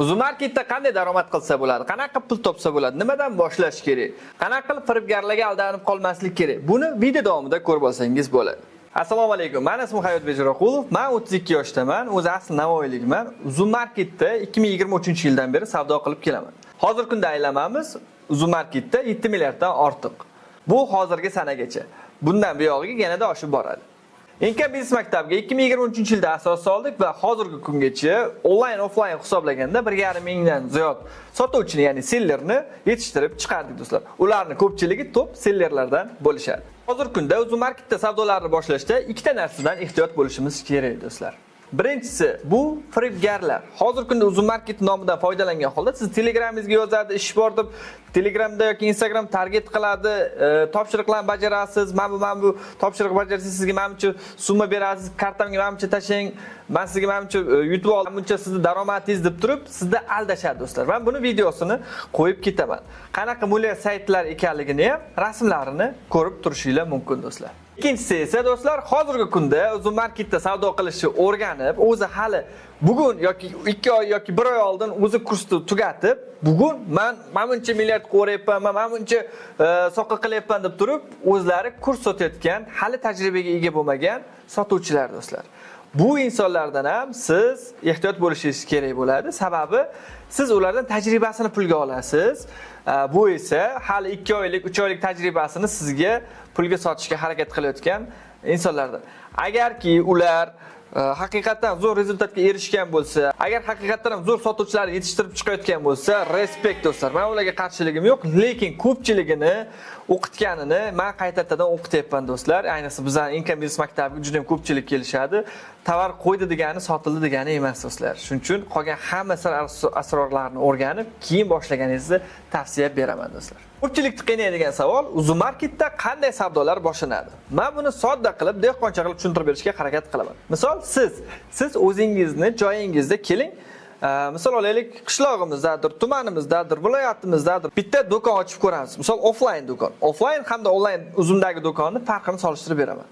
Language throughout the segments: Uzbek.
Uzum Marketda qanday daromad qilsa bo'ladi? Qanaqa pul topsa bo'ladi? Nimadan boshlash kerak? Qanaqa qilib firibgarlarga aldanib qolmaslik kerak? Buni video davomida ko'rib olsangiz bo'ladi. Assalomu alaykum. Mani ismim Hayotbek Jiroqulov. Men 32 yoshdaman. O'zi asli Navoiylikman. Uzum Marketda 2023-yildan beri savdo qilib kelaman. Hozirgi kunda aylanmamiz Uzum Marketda 7 milliarddan ortiq. Bu hozirgi sanagacha. Bundan buyog'iga yanada oshib boradi. Inka biznes maktabiga 2023-yilda asos soldik va hozirgi kungacha onlayn, offlayn hisoblaganda 1,5 mingdan ziyod sotuvchini, ya'ni sellerni yetishtirib chiqardik, do'stlar. Ularning ko'pchiligi top sellerlardan bo'lishadi. Hozirgi kunda Uzum Marketda savdolarni boshlashda ikkita narsadan ehtiyot bo'lishimiz kerak, do'stlar. Birinchisi, bu firibgarlar. Hozirgi kunda Uzum Market nomidan foydalangan holda siz Telegramingizga yozadi, ish bor deb Telegramda yoki Instagram target qiladi, topshiriqlarni bajarasiz, mana bu topshiriq bajarsangiz, sizga mana buncha summa berasiz, kartamga mana buncha tashlang, men sizga mana buncha yutib oldim, buncha sizni daromadingiz deb turib, sizni aldashadi, do'stlar. Men buni videosini qo'yib ketaman. Qanaqa mulyaj saytlar ekanligini ham rasmlarini ko'rib turishinglar mumkin, do'stlar. Ikkinchisi esa, do'stlar, hozirgi kunda Uzum Marketda savdo qilishni o'rganib, o'zi hali bugun yoki 2 oy yoki 1 oy oldin o'zi kursni tugatib, bugun man mana buncha milliard ko'ryapman, man mana buncha soqqa qilyapman deb turib, o'zlari kurs sotayotgan, hali tajribaga ega bo'lmagan sotuvchilar, do'stlar. Bu insonlardan ham siz ehtiyot bo'lishingiz kerak bo'ladi. Sababi siz ulardan tajribasini pulga olasiz. Bu esa hali 2 oylik, 3 oylik tajribasini sizga pulga sotishga harakat qilayotgan insonlardan. Agarki ular haqiqatdan zo'r результат ga erishgan bo'lsa, agar haqiqatdan ham zo'r sotuvchilar yetishtirib chiqayotgan bo'lsa, респект, do'stlar. Men ularga qarshiligim yo'q, lekin ko'pchiligini o'qitganini men qaytadan o'qityapman, do'stlar. Ayniqsa bizning Income biznes maktabiga juda ham ko'pchilik kelishadi. Tovar qo'ydi degani sotildi degani emas, do'stlar. Shuning uchun qolgan hamma sir asrorlarni o'rganib, keyin boshlaganingizni tavsiya beraman, do'stlar. Ko'pchilikni qiynaydigan savol: Uzum Marketda qanday savdolar boshlanadi? Men buni sodda qilib, dehqoncha qilib tushuntirib berishga harakat qilaman. Misol, siz o'zingizni joyingizda keling, misol olaylik, qishlog'imizdadir, tumanimizdadir, viloyatimizdadir bitta do'kon ochib ko'ramiz. Misol, offlayn do'kon. Offlayn hamda onlayn Uzumdagi do'konni farqini solishtirib beraman.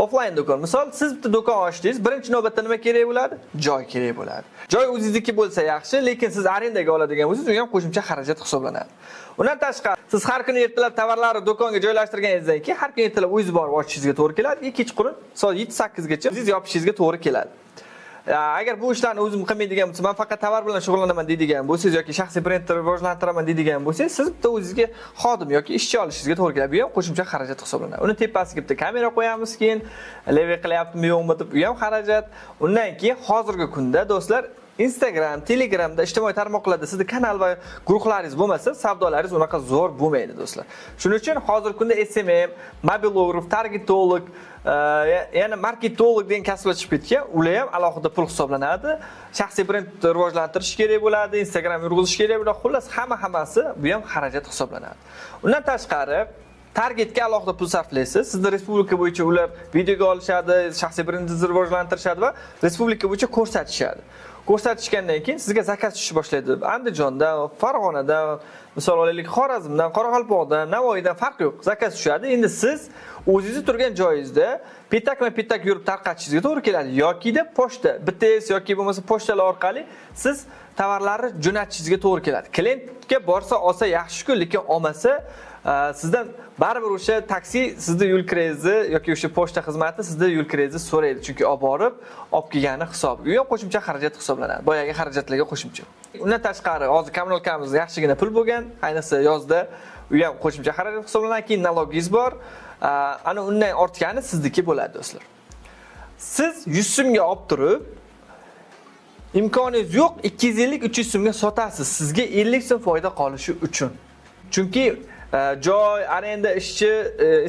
Offlayn do'kon. Misol, siz bitta do'kon ochdingiz, birinchi navbatda nima kerak bo'ladi? Joy kerak bo'ladi. Joy o'zingizniki bo'lsa yaxshi, lekin siz arendaga oladigan bo'lsangiz, u ham qo'shimcha xarajat hisoblanadi. Undan tashqari, siz har kuni ertalab tovarlarni do'konga joylashtirganingizdan keyin har kuni ertalab o'zingiz borib ochishingizga to'g'ri keladi, kechqurun soat 7-8 gacha o'zingiz yopishingizga to'g'ri keladi. Agar bu ishlarni o'zim qilmaydigan bo'lsam, man faqat tovar bilan shug'ullanaman deydigan bo'lsangiz yoki shaxsiy brendni rivojlantiraman deydigan bo'lsangiz, siz bitta o'zingizga xodim yoki ishchi olishingizga to'g'ri keladi. Bu ham qo'shimcha xarajat hisoblanadi. Uni tepasiga bitta kamera qo'yamiz, keyin левый qilyaptimi, yo'qmi deb, u ham xarajat. Undan keyin hozirgi kunda, do'stlar, Instagram, Telegramda, ijtimoiy tarmoqlarda sizni kanal va guruhlaringiz bo'lmasa, savdolaringiz unaqa zo'r bo'lmaydi, do'stlar. Shuning uchun hozirgi kunda SMM, mobilograf, targetolog, yana marketolog degan kasblar chiqib ketgan. Ular ham alohida pul hisoblanadi. Shaxsiy brend rivojlantirish kerak bo'ladi, Instagram yurg'izish kerak bo'ladi. Xullas, hamma hammasi bu ham xarajat hisoblanadi. Undan tashqari, targetga alohida pul sarflaysiz. Sizni respublika bo'yicha ular videoga olishadi, shaxsiy brendingizni rivojlantirishadi va respublika bo'yicha ko'rsatishadi. Ko'rsatishgandan keyin sizga заказ tushishni boshlaydi. Andijondan, Farg'onadan, misol olaylik, Xorazmdan, Qoraqalpoqdan, Navoiydan, farqi yo'q. Заказ tushadi. Endi siz o'zingizni turgan joyingizda petakma-petak yurib tarqatishingizga to'g'ri keladi yokida pochta, BTS yoki bo'lmasa pochtalar orqali siz tovarlarni jo'natishingizga to'g'ri keladi. Klientga borsa olsa yaxshi-ku, lekin olmasa, sizdan baribir o'sha taksi sizni yo'l kirangizni yoki o'sha pochta xizmati sizni yo'l kirangizni so'raydi, chunki olib borib olib kelgani hisobi. U ham qo'shimcha xarajat hisoblanadi, boyagi xarajatlarga qo'shimcha. Undan tashqari, hozir коммуналка miz yaxshigina pul bo'lgan, ayniqsa yozda, u ham qo'shimcha xarajat hisoblanadi. Keyin налог ingiz bor. Ana undan ortgani sizniki bo'ladi, do'stlar. Siz 100 so'mga olib turib, imkoningiz yo'q, 250, 300 so'mga sotasiz, sizga 50 so'm foyda qolishi uchun. Chunki joy, arenda, ishchi,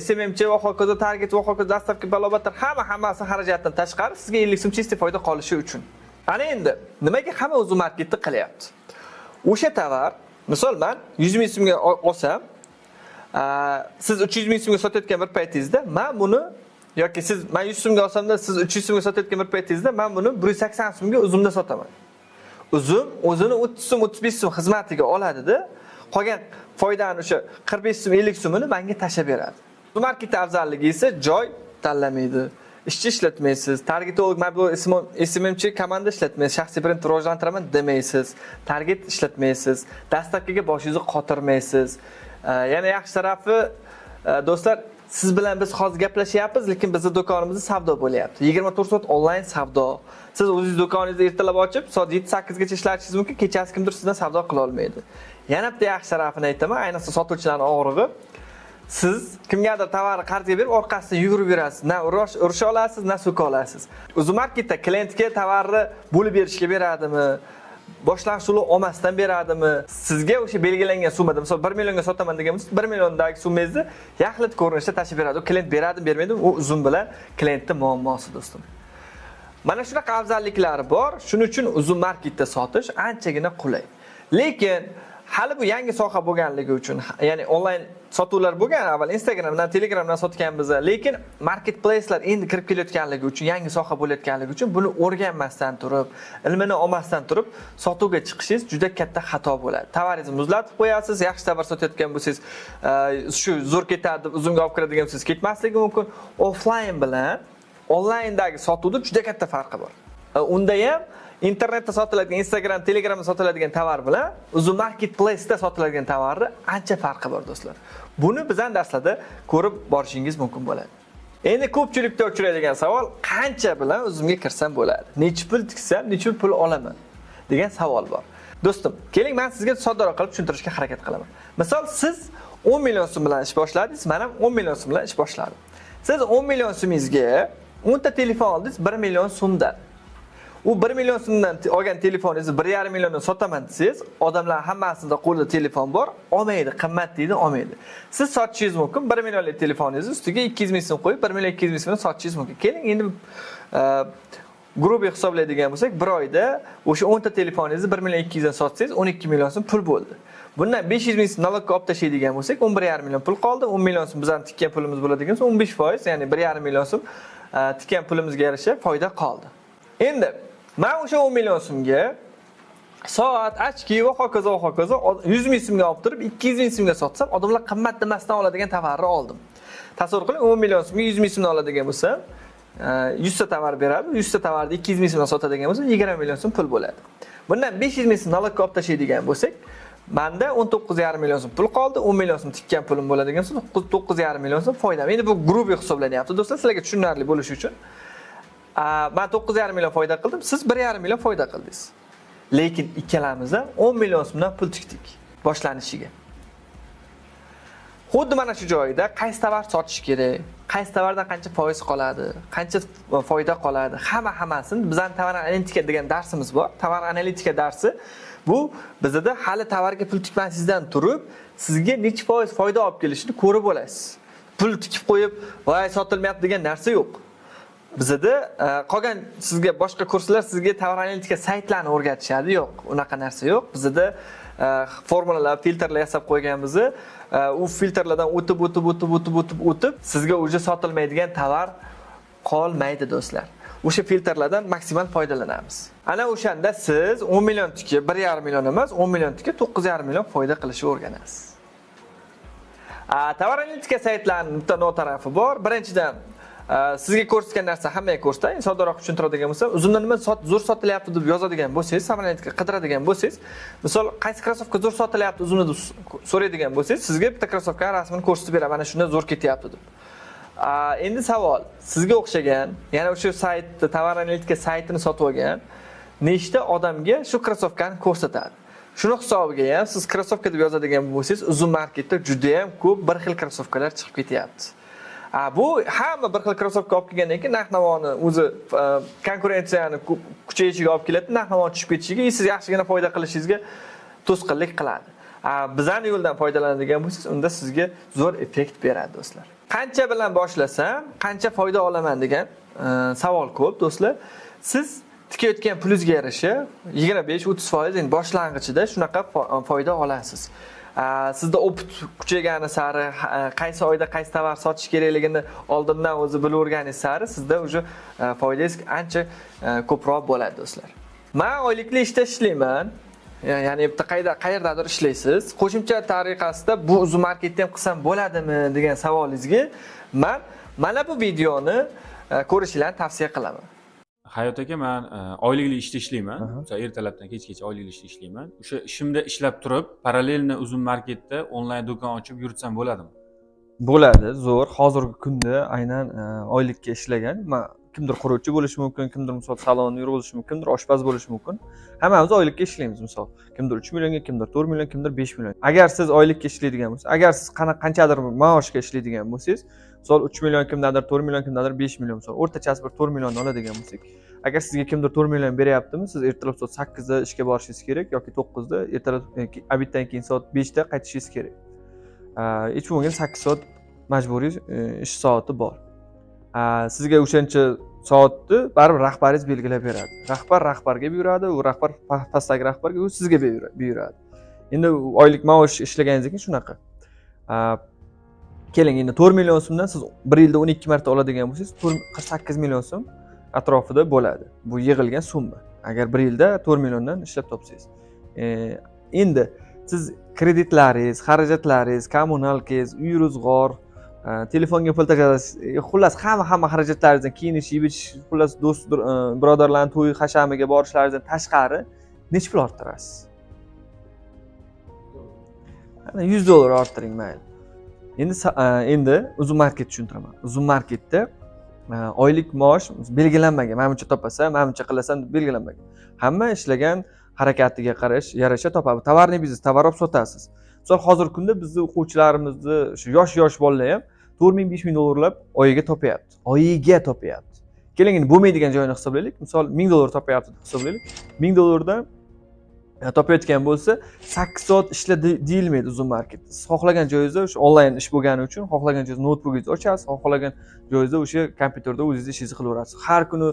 SMMchi va hokazo, target va hokazo, доставка, balobatlar, hamma hammasi xarajatdan tashqari sizga 50 so'm чистый foyda qolishi uchun. Ana endi nimaga hamma Uzum Marketni qilyapti? O'sha tovar, misol, man 100 ming so'mga olsam, siz 300 ming so'mga sotayotgan bir paytingizda man buni yoki siz, man 100 so'mga olsamda, siz 300 so'mga sotayotgan bir paytingizda man buni 180 so'mga Uzumda sotaman. Uzum o'zini 30 so'm, 35 so'm xizmatiga oladida, qolgan foydani, o'sha 45 so'm, 50 so'mini menga tashlab beradi. Bu marketda afzalligi esa joy tanlamaydi. Ishchi ishlatmaysiz, targetolog, mobil SMMchi komanda ishlatmaysiz, shaxsiy brend rivojlantiraman demaysiz, target ishlatmaysiz, доставка ga boshingizni qotirmaysiz. Yana yaxshi tarafi, do'stlar, siz bilan biz hozir gaplashyapmiz, lekin bizni do'konimizda savdo bo'lyapti. 24 soat onlayn savdo. Siz o'zingiz do'koningizni ertalab ochib, soat 7-8 gacha ishlashingiz mumkin, kechasi kimdir sizdan savdo qila olmaydi. Yana bitta yaxshi tarafini aytaman, ayniqsa sotuvchilarning og'rig'i: siz kimgadir tovarni qarzga berib, orqasidan yugurib yurasiz. Na urisha olasiz, na so'ka olasiz. Uzum Marketda klientga tovarni bo'lib berishga beradimi? Boshlang'ich to'lov olmasdan beradimi? Sizga o'sha belgilangan summada, misol, 1 millionga sotaman degan bo'lsangiz, 1 milliondagi summangizni yaxlit ko'rinishda tashlab beradi. U klient beradimi, bermaydimi, u Uzum bilan klientning muammosi, do'stim. Mana shunaqa afzalliklari bor. Shuning uchun Uzum Marketda sotish anchagina qulay. Lekin hali bu yangi soha bo'lganligi uchun, ya'ni onlayn sotuvlar bo'lgan, avval Instagramdan, Telegramdan sotganmiz, lekin marketplacelar endi kirib kelayotganligi uchun, yangi soha bo'layotganligi uchun buni o'rganmasdan turib, ilmini olmasdan turib sotuvga chiqishingiz juda katta xato bo'ladi. Tovaringizni muzlatib qo'yasiz, yaxshi tovar sotayotgan bo'lsangiz, shu zo'r ketadi deb Uzumga olib kiradigan bo'lsangiz, ketmasligi mumkin. Offline bilan onlayndagi sotuvda juda katta farqi bor. Unda ham internetda sotiladigan, Instagram, Telegramda sotiladigan tovar bilan Uzum Marketplace'da sotiladigan tovarni ancha farqi bor, do'stlar. Buni bizning darslarda ko'rib borishingiz mumkin bo'ladi. Endi ko'pchilikda uchraydigan savol: qancha bilan Uzumga kirsam bo'ladi? Necha pul tiksam, necha pul olaman degan savol bor. Do'stim, keling, men sizga soddaroq qilib tushuntirishga harakat qilaman. Misol, siz 10 million so'm bilan ish boshladingiz, men ham 10 million so'm bilan ish boshladim. Siz 10 million so'mingizga 10 ta telefon oldingiz 1 million so'mdan. U 1 million so'mdan olgan telefoningizni 1,5 milliondan sotaman desangiz, odamlar hammasida qo'lida telefon bor, olmaydi, qimmat deydi, olmaydi. Siz sotishingiz mumkin, 1 millionlik telefoningizni ustiga 200 ming so'm qo'yib, 1 million 200 ming so'mdan sotishingiz mumkin. Keling, endi грубый hisoblaydigan bo'lsak, bir oyda o'sha 10 ta telefoningizni 1 million 200 dan sotsangiz, 12 million so'm pul bo'ldi. Bundan 500 ming so'm налог ga olib tashlaydigan bo'lsak, 11,5 million pul qoldi. 10 million so'm bizning tikkan pulimiz bo'ladigan bo'lsa, 15%, ya'ni 1,5 million so'm tikkan pulimizga yarasha foyda qoldi. Endi men o'sha 10 million so'mga soat, очки va hokazo va hokazo 100 ming so'mga olib turib, 200 ming so'mga sotsam, odamlar qimmat demasdan oladigan tovarni oldim. Tasavvur qiling, 10 million so'mga 100 ming so'mdan oladigan bo'lsam, 100 ta tovar beradi, 100 ta tovarni 200 ming so'mdan sotadigan bo'lsam, 20 million so'm pul bo'ladi. Bundan 500 ming so'm налог ga olib tashlaydigan bo'lsak, manda 19,5 million so'm pul qoldi, 10 million so'm tikkan pulim bo'ladigan bo'lsa, 9,5 million so'm foydam. Endi bu грубый hisoblanyapti, do'stlar, sizlarga tushunarli bo'lishi uchun. Man 9,5 million foyda qildim, siz 1,5 million foyda qildingiz. Lekin ikkalamiz ham 10 million so'mdan pul tikdik boshlanishiga. Xuddi mana shu joyda qaysi tovar sotish kerak, qaysi tovardan qancha foiz qoladi, qancha foyda qoladi, hamma hammasini bizning tovar analitika degan darsimiz bor. Tovar analitika darsi bu bizda hali tovarga pul tikmasingizdan turib, sizga necha foiz foyda olib kelishini ko'rib olasiz. Pul tikib qo'yib, voy, sotilmayapti degan narsa yo'q. Bizada qolgan sizga boshqa kurslar sizga tovar analitika saytlarini o'rgatishadi. Yo'q, unaqa narsa yo'q. Bizada formulalar, filtrlar yasab qo'yganmiz. U filtrlardan o'tib, o'tib, o'tib, o'tib, o'tib, o'tib, sizga уже sotilmaydigan tovar qolmaydi, do'stlar. O'sha filtrlardan maksimal foydalanamiz. Ana o'shanda siz 10 million tikib 1,5 million emas, 10 million tikib 9,5 million foyda qilishni o'rganasiz. Tovar analitika saytlarining bitta no tarafi bor. Birinchidan, sizga ko'rsatgan narsa hammaga ko'rsatadi. Endi soddaroq tushuntiradigan bo'lsam, Uzumda nima zo'r sotilyapti deb yozadigan bo'lsangiz, tovar analitika qidiradigan bo'lsangiz, misol, qaysi krossovka zo'r sotilyapti Uzumda deb so'raydigan bo'lsangiz, sizga bitta krossovkani rasmini ko'rsatib beradi, mana shunda zo'r ketyapti deb. Endi savol, sizga o'xshagan, yana o'sha saytni, tovar analitika saytini sotib olgan nechta odamga shu krossovkani ko'rsatadi? Shuni hisobiga ham siz krossovka deb yozadigan bo'lsangiz, Uzum Marketda juda ham ko'p bir xil krossovkalar chiqib ketyapti. Bu hamma bir xil krossovka olib kelgandan keyin narx-navoni o'zi konkurensiyani kuchayishiga olib keladi, narx-navoni tushib ketishiga, siz yaxshigina foyda qilishingizga to'sqinlik qiladi. Bizani yo'ldan foydalanadigan bo'lsangiz, unda sizga zo'r effekt beradi, do'stlar. Qancha bilan boshlasam, qancha foyda olaman degan savol ko'p, do'stlar. Siz tikayotgan pulingizga yarasha 25-30% endi boshlang'ichida shunaqa foyda olasiz. Sizda опыт kuchaygani sari, qaysi oyda qaysi tovar sotish kerakligini oldindan o'zi bilaverganingiz sari sizda уже foydangiz ancha ko'proq bo'ladi, do'stlar. Men oylikli ishda ishlayman. Ya'ni bitta qayda qayerdadir ishlaysiz. Qo'shimcha tariqasida bu Uzum Marketda ham qilsam bo'ladimi degan savolingizga man mana bu videoni Ko'rishinglarni tavsiya qilaman. Hayot aka, man oylikli ishda ishlayman. Aha. Misol, ertalabdan kechgacha oylikli ishda ishlayman. O'sha ishimda ishlab turib, параллельно Uzum Marketda onlayn do'kon ochib yuritsam bo'ladimi? Bo'ladi, zo'r. Hozirgi kunda aynan oylikka ishlagan, man kimdir quruvchi bo'lishi mumkin, kimdir, misol, salonni yurg'izishi mumkin, kimdir oshpaz bo'lishi mumkin. Hammamiz oylikka ishlaymiz, misol. Kimdir 3 millionga, kimdir 4 million, kimdir 5 million. Agar siz oylikka ishlaydigan bo'lsangiz, agar siz qanchadir maoshga ishlaydigan bo'lsangiz, misol, 3 million kimdandir, 4 million kimdandir, 5 million, misol, o'rtachasi bir 4 millionni oladigan bo'lsak, agar sizga kimdir 4 million beryaptimi, siz ertalab soat 8 da ishga borishingiz kerak yoki 9 da, ertalab обед dan keyin soat 5 da qaytishingiz kerak. Hech bo'lmaganda 8 soat majburiy ish soati bor. Sizga o'shancha soatni baribir rahbaringiz belgilab beradi. Rahbar rahbarga buyuradi, u rahbar pastdagi rahbarga, u sizga buyuradi. Endi u oylik maosh ishlaganingizdan keyin shunaqa. Keling, endi 4 million so'mdan siz bir yilda 12 marta oladigan bo'lsangiz, 48 million so'm atrofida bo'ladi. Bu yig'ilgan summa. Agar bir yilda 4 milliondan ishlab topsangiz. Endi siz kreditlaringiz, xarajatlaringiz, коммуналка ngiz, uy ro'zg'or, telefonga pul tashlash, xullas hamma xarajatlaringizdan, kiyinish, yeb ichish, xullas do'st birodarlarning to'y hashamiga borishlaringizdan tashqari necha pul orttirasiz? Ana 100 dollar orttiring, mayli. Endi Uzum Market tushuntiraman. Uzum Marketda oylik maosh belgilanmagan. Mana buncha topasan, mana buncha qilasan deb belgilanmagan. Hamma ishlagan harakatiga qarash yarasha topadi. Товарный biznes, tovar olib sotasiz. Misol, hozirgi kunda bizni o'quvchilarimizni shu yosh yosh bolalar ham 4000, 5000 dollarlab oyiga topyapti. Oyiga topyapti. Keling, endi bo'lmaydigan joyini hisoblaylik. Misol, 1000 dollar topyapti deb hisoblaylik. 1000 dollardan topayotgan bo'lsa, 8 soat ishla deyilmaydi Uzum Marketda. Siz xohlagan joyingizda, o'sha onlayn ish bo'lgani uchun, xohlagan joyingizda noutbukingizni ochasiz, xohlagan joyingizda o'sha kompyuterda o'zingiz ishingizni qilaverasiz. Har kuni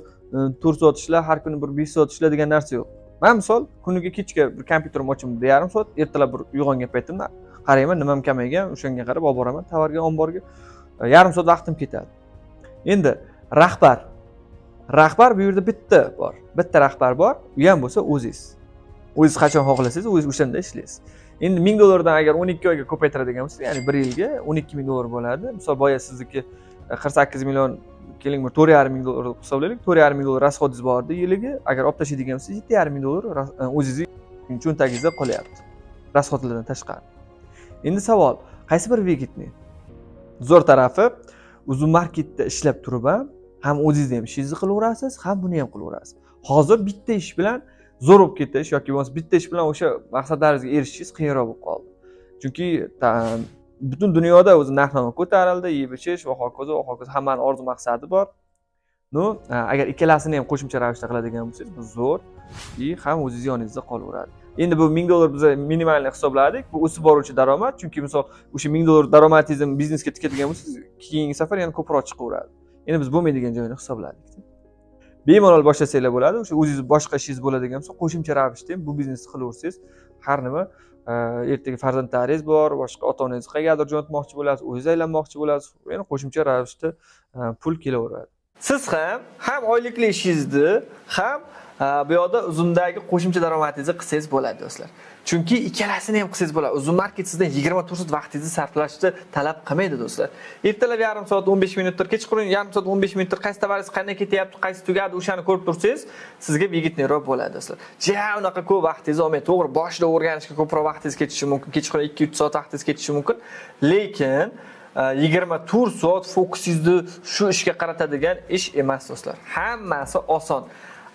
4 soat ishla, har kuni bir 5 soat ishla degan narsa yo'q. Man, misol, kuniga kechga bir kompyuterimni ochaman bir yarim soat, ertalab bir uyg'ongan paytimda qarayman, nimam kamaygan, o'shanga qarab olib boraman tovarga, omborga. Yarim soat vaqtim ketadi. Endi rahbar bu yerda bitta bor. Bitta rahbar bor, u ham bo'lsa o'zingiz. O'zingiz qachon xohlasangiz, o'zingiz o'shanda ishlaysiz. Endi 1000 dollardan agar 12 oyga ko'paytiradigan bo'lsak, ya'ni bir yilga 12 ming dollar bo'ladi. Misol, boya sizniki 48 million, keling, bir 4,5 ming dollar deb hisoblaylik. 4,5 ming dollar расход ingiz bor edi yiliga. Agar olib tashlaydigan bo'lsangiz, 7,5 ming dollar o'zingizni cho'ntagingizda qolyapti. Расход lardan tashqari. Endi savol, qaysi bir выгодный? Zo'r tarafi, Uzum Marketda ishlab turib ham o'zingizni ham ishingizni qilaverasiz, ham buni ham qilaverasiz. Hozir bitta ish bilan zo'r bo'lib ketish yoki bo'lmasa bitta ish bilan o'sha maqsadlaringizga erishishingiz qiyinroq bo'lib qoldi. Chunki butun dunyoda o'zi narx-navo ko'tarildi, yeb ichish va hokazo va hokazo, hammani orzu maqsadi bor. Ну, agar ikkalasini ham qo'shimcha ravishda qiladigan bo'lsangiz, bu zo'r и ham o'zingiz yoningizda qolaveradi. Endi bu 1000 dollar biz минимальный hisobladik. Bu o'sib boruvchi daromad, chunki, misol, o'sha 1000 dollar daromadingizni biznesga tikadigan bo'lsangiz, keyingi safar yana ko'proq chiqaveradi. Endi biz bo'lmaydigan joyini hisobladik. Bemalol boshlasanglar bo'ladi. O'sha o'zingiz boshqa ishingiz bo'ladigan bo'lsa, qo'shimcha ravishda ham bu biznesni qilaversangiz, har nima, ertaga farzandlaringiz bor, boshqa ota onangizni qayergadir jo'natmoqchi bo'lasiz, o'zingiz aylanmoqchi bo'lasiz, yana qo'shimcha ravishda pul kelaveradi. Siz ham oylikli ishingizni, ham bu yoqda Uzumdagi qo'shimcha daromadingizni qilsangiz bo'ladi, do'stlar. Chunki ikkalasini ham qilsangiz bo'ladi. Uzum Market sizdan 24 soat vaqtingizni sarflashni talab qilmaydi, do'stlar. Ertalab yarim soat 15 minutdir, kechqurun yarim soat 15 minutdir qaysi tovaringiz qanday ketyapti, qaysi tugadi, o'shani ko'rib tursangiz, sizga выгодный roq bo'ladi, do'stlar. Ja unaqa ko'p vaqtingizni olmaydi. To'g'ri, boshida o'rganishga ko'proq vaqtingiz ketishi mumkin, kechqurun 2-3 soat vaqtingiz ketishi mumkin. Lekin 24 soat fokusingizni shu ishga qaratadigan ish emas, do'stlar. Hammasi oson.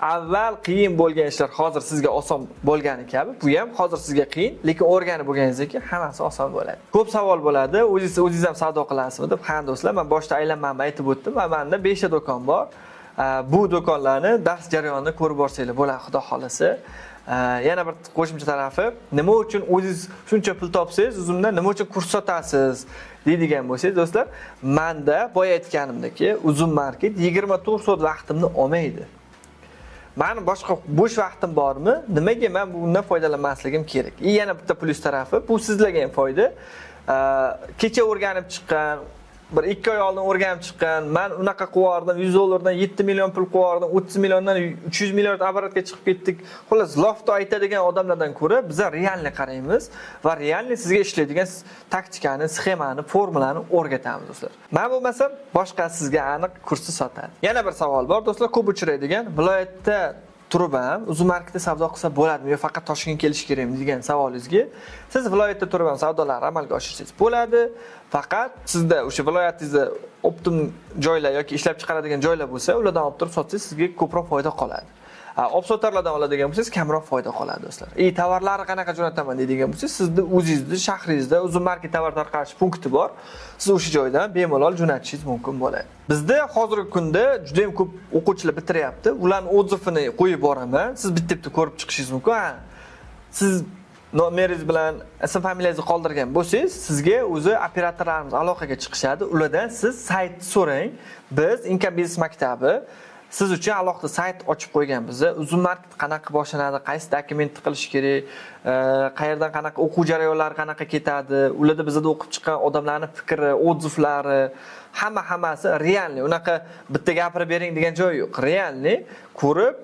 Avval qiyin bo'lgan ishlar hozir sizga oson bo'lgani kabi, bu ham hozir sizga qiyin, lekin o'rganib bo'lganingizdan keyin hammasi oson bo'ladi. Ko'p savol bo'ladi, o'zingiz ham savdo qilasizmi deb. Ha, do'stlar, men boshida aylanmamni aytib o'tdim va menda 5 ta do'kon bor. Bu do'konlarni dars jarayonini ko'rib borsanglar bo'ladi, xudo xolasa. Yana bir qo'shimcha tarafi, nima uchun o'zingiz shuncha pul topsangiz, Uzumdan nima uchun kurs sotasiz deydigan bo'lsangiz, do'stlar, manda boya aytganimdek, Uzum Market 24 soat vaqtimni olmaydi. Mani boshqa bo'sh vaqtim bormi? Nimaga men bundan foydalanmasligim kerak? И yana bitta plyus tarafi, bu sizlarga ham foyda. Kecha o'rganib chiqqan Bir 2 oy oldin o'rganib chiqqan, man unaqa qilib $100 dan 7 million pul qilib, 30 milliondan 300 milliard оборот ga chiqib ketdik. Xullas, лофт aytadigan odamlardan ko'ra biza реальный qaraymiz va реальный sizga ishlaydigan taktikani, sxemani, formulani o'rgatamiz, do'stlar. Men bo'lmasam, boshqa sizga aniq kursni sotadi. Yana bir savol bor, do'stlar, ko'p uchraydigan: viloyatda turib ham Uzum Marketda savdo qilsa bo'ladimi yo faqat Toshkentga kelish kerakmi degan savolingizga, siz viloyatda turib ham savdolarni amalga oshirsangiz bo'ladi. Faqat sizda o'sha viloyatingizda оптом joylar yoki ishlab chiqaradigan joylar bo'lsa, ulardan olib turib sotsangiz, sizga ko'proq foyda qoladi. Olibsotarlardan oladigan bo'lsangiz, kamroq foyda qoladi, do'stlar. И tovarlarni qanaqa jo'nataman deydigan bo'lsangiz, sizni o'zingizni shahringizda Uzum Market tovar tarqatish punkti bor. Siz o'sha joydan bemalol jo'natishingiz mumkin bo'ladi. Bizda hozirgi kunda juda ham ko'p o'quvchilar bitiryapti. Ularning отзыв ini qo'yib boraman. Siz bitta bitta ko'rib chiqishingiz mumkin. Ha, siz nomeringiz bilan ism familiyangizni qoldirgan bo'lsangiz, sizga o'zi operatorlarimiz aloqaga chiqishadi. Ulardan siz sayt so'rang. Biz Income Biznes maktabi siz uchun alohida sayt ochib qo'yganmiz. Uzum Market qanaqa boshlanadi, qaysi dokumentni qilish kerak, qayerdan qanaqa o'quv jarayonlari qanaqa ketadi, ularda bizada o'qib chiqqan odamlarning fikri, отзыв lari, hamma hammasi реальный. Unaqa bitta gapirib bering degan joyi yo'q. Реальный ko'rib,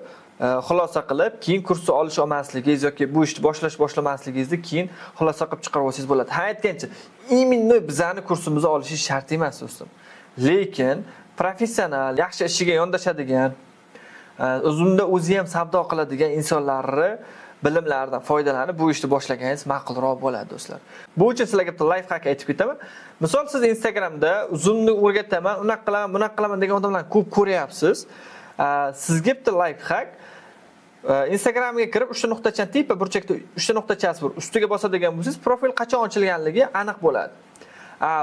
xulosa qilib, keyin kursni olish olmasligingiz yoki bu ishni boshlash boshlamasligingizni keyin xulosa qilib chiqarib olsangiz bo'ladi. Ha, aytgancha, именно bizani kursimizni olishingiz shart emas, do'stim. Lekin professional, yaxshi ishiga yondashadigan, uzumda o'zi ham savdo qiladigan insonlarni bilimlaridan foydalanib bu ishni boshlaganingiz ma'qulroq bo'ladi, do'stlar. Bu uchun sizlarga bitta лайфхак aytib ketaman. Misol, siz Instagramda uzumni o'rgataman, unaqa qilaman, bunaqa qilaman degan odamlarni ko'p ko'ryapsiz. Sizga bitta лайфхак: Instagramga kirib, uchta nuqtachani, tepa burchakda uchta nuqtachasi bor. Ustiga bosadigan bo'lsangiz, profil qachon ochilganligi aniq bo'ladi.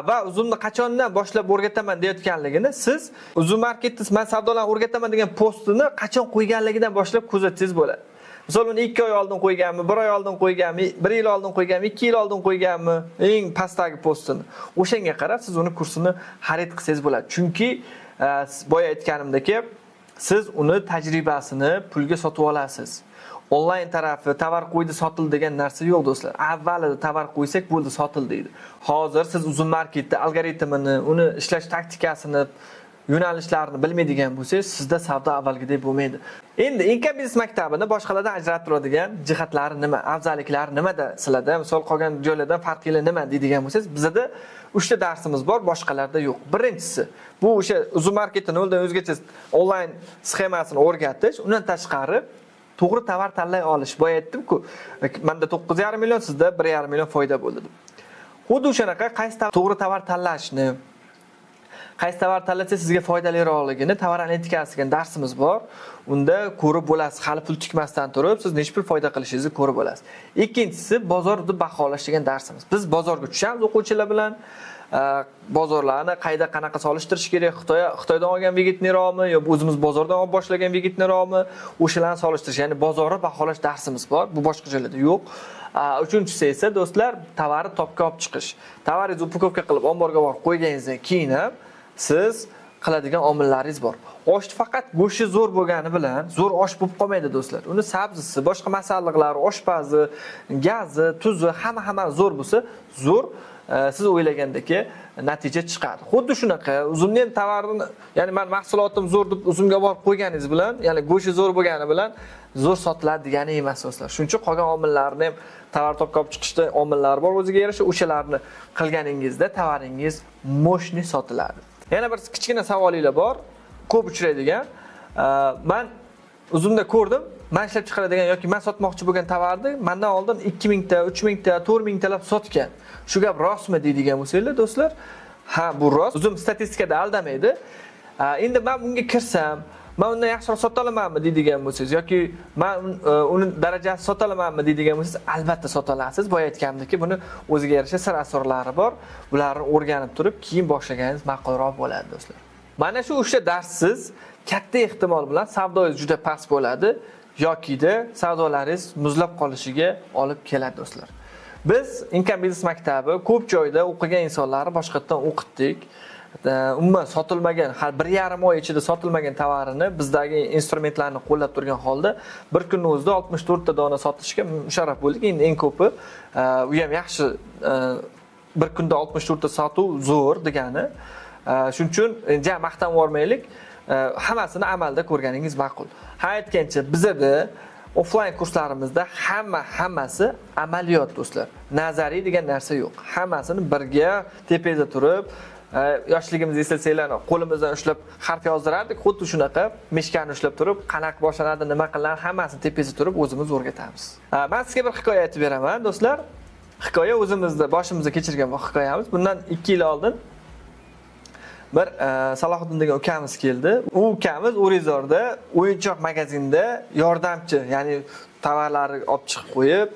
Va uzumni qachondan boshlab o'rgataman deyotganligini siz Uzum Marketda man savdolarni o'rgataman degan postini qachon qo'yganligidan boshlab kuzatsangiz bo'ladi. Misol, uni 2 oy oldin qo'yganmi, 1 oy oldin qo'yganmi, 1 yil oldin qo'yganmi, 2 yil oldin qo'yganmi, eng pastdagi postini. O'shanga qarab siz uni kursini xarid qilsangiz bo'ladi. Chunki boya aytganimdek, siz uni tajribasini pulga sotib olasiz. Onlayn tarafi tovar qo'ydi, sotildi degan narsa yo'q, do'stlar. Avvalida tovar qo'ysak bo'ldi, sotildi deydi. Hozir siz Uzum Marketda algoritmini, uni ishlash taktikasini, yo'nalishlarini bilmaydigan bo'lsangiz, sizda savdo avvalgidek bo'lmaydi. Endi Income Biznes maktabini boshqalardan ajratib turadigan jihatlari nima, afzalliklari nimada sizlarda? Misol, qolgan joylardan farqli nima deydigan bo'lsangiz, bizada 3 ta darsimiz bor, boshqalarda yo'q. Birinchisi, bu o'sha Uzum Marketni noldan o'zgacha onlayn sxemasini o'rgatish, undan tashqari to'g'ri tovar tanlay olish. Boya aytdim-ku, menda 9,5 million, sizda 1,5 million foyda bo'ldi deb. Xuddi o'shanaqa qaysi to'g'ri tovar tanlashni, qaysi tovar tanlasa sizga foydaliroqligini tovar analitikasi degan darsimiz bor. Unda ko'rib bo'lasiz, hali pul tikmasdan turib siz necha pul foyda qilishingizni ko'rib bo'lasiz. Ikkinchisi, bozorni baholash degan darsimiz. Biz bozorga tushamiz o'quvchilar bilan, bozorlarni qayda qanaqa solishtirish kerak, Xitoydan olgan выгодный roqmi yo o'zimiz bozordan olib boshlagan выгодный roqmi, o'shalarni solishtirish, ya'ni bozorni baholash darsimiz bor. Bu boshqa joylarda yo'q. Uchinchisi esa, do'stlar, tovarni топga olib chiqish. Tovaringizni упаковка qilib omborga borib qo'yganingizdan keyin ham siz qiladigan omillaringiz bor. Oshni faqat go'shti zo'r bo'lgani bilan zo'r osh bo'lib qolmaydi, do'stlar. Uni sabzisi, boshqa masalliqlari, oshpazi, gazi, tuzi, hamma hamma zo'r bo'lsa, zo'r siz o'ylagandek natija chiqadi. Xuddi shunaqa uzumni ham tovarini, ya'ni man mahsulotim zo'r deb uzumga borib qo'yganingiz bilan, ya'ni go'shti zo'r bo'lgani bilan zo'r sotiladi degani emas, do'stlar. Shuning uchun qolgan omillarni ham, tovar топga olib chiqishda omillari bor o'ziga yarasha, o'shalarni qilganingizda tovaringiz мощный sotiladi. Yana bir kichkina savolinglar bor, ko'p uchraydigan. Man uzumda ko'rdim, man ishlab chiqaradigan yoki man sotmoqchi bo'lgan tovarni mandan oldin 2000 ta, 3000 ta, 4000 talab sotgan. Shu gap rostmi deydigan bo'lsanglar, do'stlar, ha, bu rost. Uzum statistikada aldamaydi. Endi man bunga kirsam, man undan yaxshiroq sota olamanmi deydigan bo'lsangiz yoki man uni darajasi sota olamanmi deydigan bo'lsangiz, albatta sota olasiz. Boya aytganimdek, buni o'ziga yarasha sir asrorlari bor. Bularni o'rganib turib, keyin boshlaganingiz ma'qulroq bo'ladi, do'stlar. Mana shu uchta darssiz katta ehtimol bilan savdoyingiz juda past bo'ladi yokida savdolaringiz muzlab qolishiga olib keladi, do'stlar. Biz Income Biznes maktabi ko'p joyda o'qigan insonlarni boshqatdan o'qitdik. Umuman sotilmagan, hali 1,5 oy ichida sotilmagan tovarini bizdagi instrumentlarni qo'llab turgan holda bir kunni o'zida 64 ta dona sotishga musharraf bo'ldik. Endi eng ko'pi, u ham yaxshi, bir kunda 64 ta sotuv zo'r degani. Shuning uchun ja maqtanib yubormaylik. Hammasini amalda ko'rganingiz ma'qul. Ha, aytgancha, bizada offline kurslarimizda hammasi amaliyot, do'stlar. Nazariy degan narsa yo'q. Hammasini birga tepangizda turib, yoshligimizni eslasanglar, qo'limizdan ushlab harf yozdirardik, xuddi shunaqa мышка ni ushlab turib, qanaqa boshlanadi, nima qilinadi, hammasini tepangizda turib o'zimiz o'rgatamiz. Man sizga bir hikoya aytib beraman, do'stlar. Hikoya o'zimizda boshimizda kechirgan bir hikoyamiz. Bundan 2 yil oldin bir Salohiddin degan ukamiz keldi. U ukamiz O'rezorda o'yinchoq magazinda yordamchi, ya'ni tovarlarni olib chiqib qo'yib,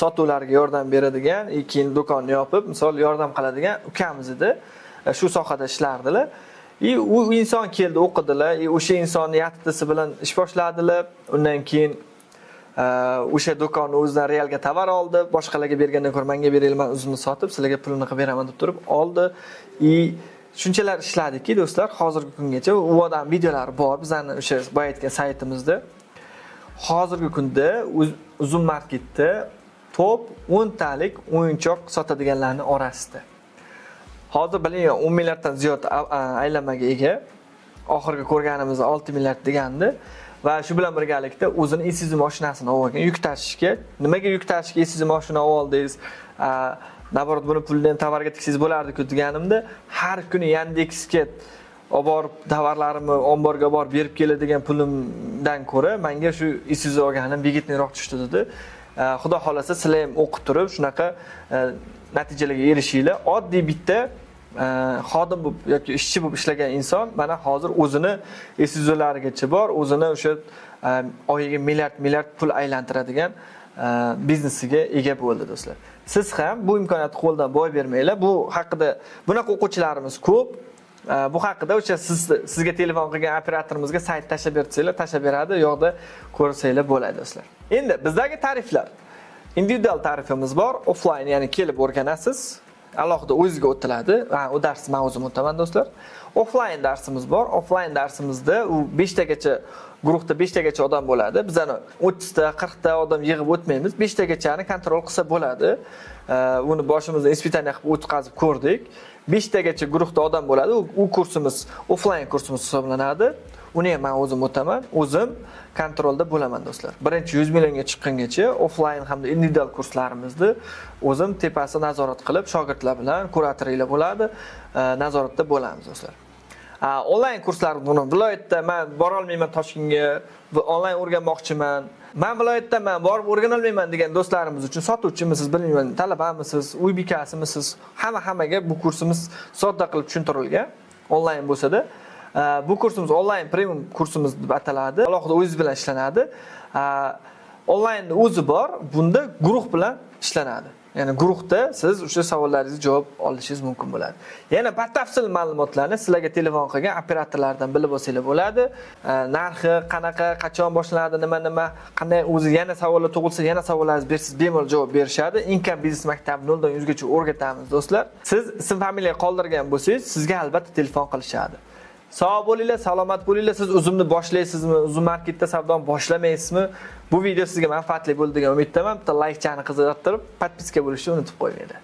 sotuvlarga yordam beradigan, keyin do'konni yopib, misol yordam qiladigan ukamiz edi. Shu sohada ishlardilar. И u inson keldi, o'qidilar, и o'sha insonni yattisi bilan ish boshladilar. Undan keyin o'sha do'konni o'zidan realga tovar oldi. Boshqalarga bergandan ko'ra menga beringlar, man o'zimni sotib, sizlarga pulini qilib beraman deb turib oldi. И shunchalar ishladiki, do'stlar, hozirgi kungacha u odam videolari bor bizani o'sha boya aytgan saytimizda. Hozirgi kunda Uzum Marketda top 10 talik o'yinchoq sotadiganlarning orasida. Hozir biling, 10 milliarddan ziyod aylanmaga ega. Oxirgi ko'rganimizda 6 milliard degandi va shu bilan birgalikda o'zini Isuzu mashinasini olgan yuk tashishga. Nimaga yuk tashishga Isuzu mashina oldingiz? Наоборот, buni pulni ham tovarga tiksangiz bo'lardi-ku deganimda, har kuni Yandexga olib borib tovarlarimni omborga olib borib berib keladigan pulimdan ko'ra menga shu Isuzu olganim выгодный roq tushdi dedi. Xudo xohlasa, sizlar ham o'qib turib shunaqa natijalarga erishinglar. Oddiy bitta xodim bo'lib yoki ishchi bo'lib ishlagan inson mana hozir o'zini Isuzularigacha bor, o'zini o'sha oyiga milliard milliard pul aylantiradigan biznesiga ega bo'ldi, do'stlar. Siz ham bu imkoniyatni qo'ldan boy bermanglar. Bu haqida bunaqa o'quvchilarimiz ko'p. Bu haqida o'sha sizga telefon qilgan operatorimizga sayt tashlab bersanglar, tashlab beradi, u yoqda ko'rsanglar bo'ladi, do'stlar. Endi bizdagi tariflar. Individual tarifimiz bor, offline, ya'ni kelib o'rganasiz. Alohida o'zingizga o'tiladi. Ha, u darsni men o'zim o'taman, do'stlar. Offline darsimiz bor. Offline darsimizda u 5 tagacha guruhda 5 tagacha odam bo'ladi. Bizani 30 ta, 40 ta odam yig'ib o'tmaymiz. 5 tagachani контроль qilsa bo'ladi. Uni boshimizda испытание qilib o'tkazib ko'rdik. 5 tagacha guruhda odam bo'ladi. U kursimiz offline kursimiz hisoblanadi. Uni ham men o'zim o'taman. O'zim контроль da bo'laman, do'stlar. Birinchi 100 millionga chiqqungacha offline hamda individual kurslarimizni o'zim tepasi nazorat qilib, shogirdlar bilan, kuratorlar bo'ladi, nazoratda bo'lamiz, do'stlar. Onlayn kurslar, buni viloyatda men bora olmayman Toshkentga, va onlayn o'rganmoqchiman. Men viloyatdaman, borib o'rgana olmayman degan do'stlarimiz uchun, sotuvchimisiz, bilmayman, talabamisiz, uy bekasimisiz, hamma hammaga bu kursimiz sodda qilib tushuntirilgan, onlayn bo'lsa-da. Bu kursimiz onlayn premium kursimiz deb ataladi. Alohida o'zingiz bilan ishlanadi. Onlaynda o'zi bor, bunda guruh bilan ishlanadi. Ya'ni guruhda siz o'sha savollaringizga javob olishingiz mumkin bo'ladi. Yana batafsil ma'lumotlarni sizlarga telefon qilgan operatorlardan bilib olsanglar bo'ladi. Narxi qanaqa, qachon boshlanadi, nima nima, qanday, o'zi yana savollar tug'ilsa, yana savollaringizni bersangiz bemalol javob berishadi. Income biznes maktabi 0 dan 100 gacha o'rgatamiz, do'stlar. Siz ism familiya qoldirgan bo'lsangiz, sizga albatta telefon qilishadi. Sog' bo'linglar, salomat bo'linglar. Siz Uzumni boshlaysizmi, Uzum Marketda savdoni boshlamaysizmi? Bu video sizga manfaatli bo'ldi degan umiddaman. Bitta laykchani qizartirib, подписка bo'lishni unutib qo'ymanglar.